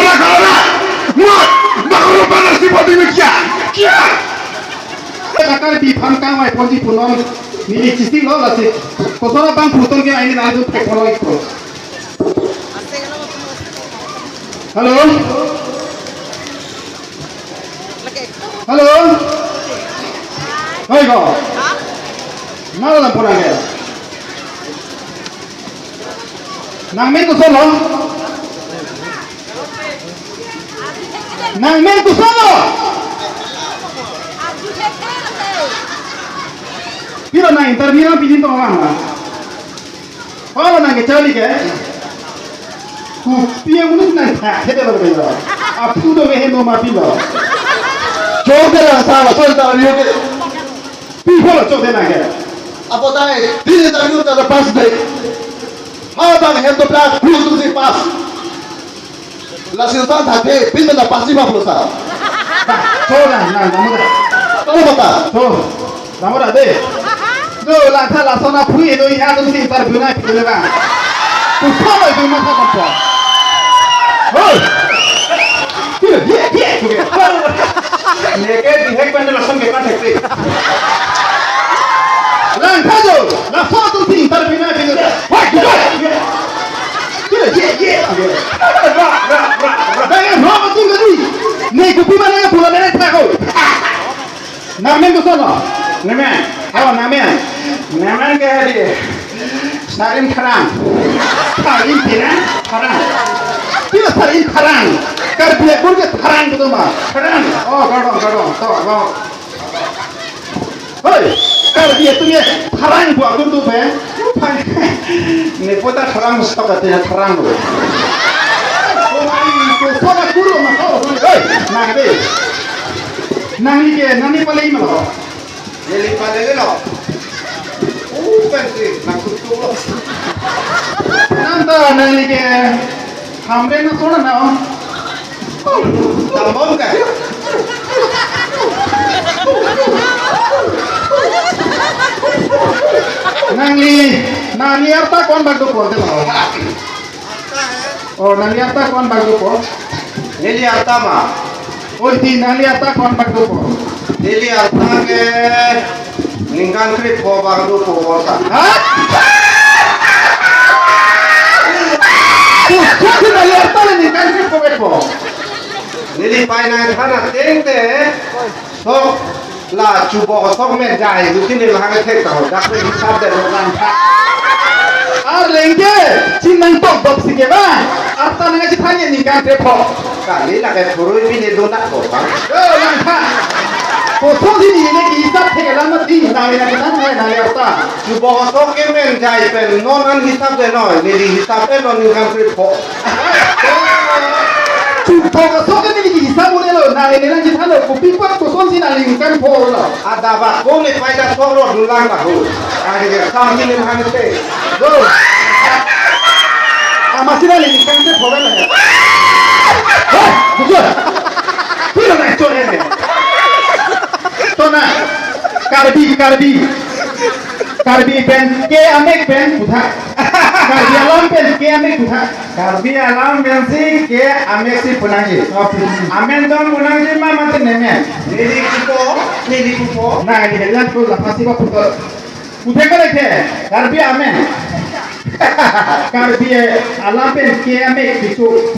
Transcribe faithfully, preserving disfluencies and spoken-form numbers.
Khara, khara. Mat. Bakro pen si pati me kya? Kya? Karbi aphan kangvai ponji pu non neli chesik lo lasi. Koson abang phuton ke aini nangtum thek pon ikpo. Hello? Hello? Hoi ko? Nang lam pura ke? Nangmen koson lo? Nangmen koson lo? Pilo nang interview nangpidun tong lang. Palo nang ke charli ke? Kopi amonit nangthak hede lo ke lo. Aphu do ke heno ma pilo. Chok de lang sa lo, chok ta rio ke. Pi palo chok de nang ke? Apo tai, di de ta rio ta pass de. Ha bang hem to plus, plus tu si pass. Lasi utan thakte, pin mena pasi ma plosa. Cho na, na, namu da. Kamu bata? Cho, namu da de. Do, langtha lason aphui do, iha do si interview nangpidun le ba. Tu sama itu masa kompo. Hoi. Ye, ye, ye. Neke dihek pen lason ke kan thekte. Langtha jo, lason atum si interview nangpidun le. Hoi, hoi. Ye, ye, ye. Ra, ra, ra, ra. Bang, eh, wrong thing tadi. Ne kopi mana ya pula mere thak ho. Nangmen koson lo? Nangmen. Awa nangmen. Nangmen ke hadi. Sarin tharang. Sarin tharang. Tharang. Pilo sarin tharang. Karbi akun ke tharang betul ma. Tharang. Oh, kardom, kardom. To, to. Hoi, Karbi atum ye tharang bu akun tu pe. Pai. Ne pota tharang stok ate tharang bu. Oh, ai, ko sona kuru ma ko. Hoi, nang de. Nangli ke, nangli pale ma lo. Neli pale lo. Oh, pensi, nang kutu lo. Nang ta nangli ke. Hamren na sona na. Tambom ka? Nangli, nangli arta ko-an bak dopo te lo? Oh, nangli arta ko-an bak dopo? Neli arta ma? Oh, di nangli arta ko-an bak dopo? Neli arta ke ningkan krepho bak dopo bota. Ha? Kosonsi nangli arta le ningkan krepho bak dopo? Neli pai nangthan ateng te sok la chubok sok men jai, duti ne lahang thek ta ho, dak pe hisap de lo langtha. Arleng ke, chin nangtok dok si ke ba, arta nangchethan ye ningkan krepho. Kali lake phurui pine dun dak ko ba. Eh, langtha. Kosonsi neli ke hisap thek alam mati, nangli nangchethan hai nangli arta. Chubok sok ke men jai pen non an hisap de noi, neli hisap e lo ningkan krepho. Chubok sok ke neli hisap un-e lo, nangli nangchethan lo, kopi apot kosonsi nangli ningkan pho lo. Adap ako ne paida sok lo dulang tahu. Ahi ke sam ni lim hang te. Go. Amatsi nangli ningkan krepho lo. Hah? Bujur. Pilo nangchon ne. Tona. Karbi, Karbi. Karbi pen ke amek pen puthak. Karbi alam pen ke amek puthak. Karbi alam pensi ke amek si punangji. Oh, punangji. Amen don punangji ma mati nemen. Neli pupo, neli pupo. Nang di helan ko la pasi ba putar. Puthak ka le ke. Karbi amen. Karbi alam pen ke amek pitu.